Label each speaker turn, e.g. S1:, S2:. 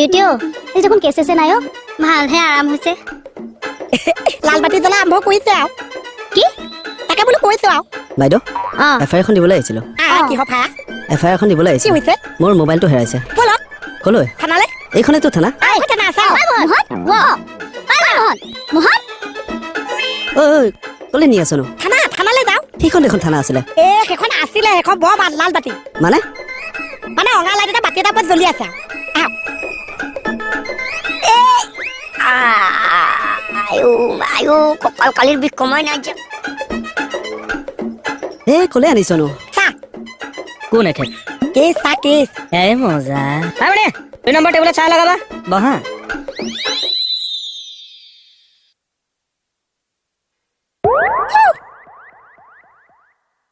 S1: Beauty অ, এই দেখোন cash চেছে নাই অ।
S2: ভালহে আৰাম হৈছে।
S3: লাল বাতি জ্বলা আৰম্ভ কৰিছে আৰু।
S1: কি?
S3: তাকে বোলো কৈছো আৰু।
S4: বাইদেউ,
S1: অ।
S4: এফ আই আৰ এখন দিবলৈ আহিছিলোঁ।
S3: আহ, কিহৰ ভাড়া?
S4: এফ আই আৰ এখন দিবলৈ
S3: কি
S4: আহিছিলোঁ।
S3: হৈছে?
S4: মোৰ মোবাইলটো হেৰাইছে।
S3: ব'লক।
S4: ক'লৈ?
S3: থানালে।
S4: এইখনেতো থানা।
S3: আহ, থানা আছে আৰু।
S1: মোহন, ৱ, ঐ মোহন, মোহন।
S4: ঐ ঐ, ক'লৈ নি আছনো?
S3: থানা, থানালে যাওঁ।
S4: সেইখন দেখোন থানা আছিলে।
S3: এ, সেইখন আছিলে, সেইখন বৰ ভাল লাল বাতি।
S4: মানে?
S3: মানে ৰঙা লাইট এটা বাতি এটাৰ ওপৰত জ্বলি আছে আৰু। আহক।
S2: আয়ো আয়ো, কঁকাল কালিৰ বিষ কমাই নাই যে।
S4: এ, ক'লৈ আনিছনো?
S3: চাহ।
S5: কোন এখেত?
S3: কেছ, চাহ কেছ।
S5: এই মজা। মানে 2 নম্বৰ টেবুলত চাহ লগাবা, বহা।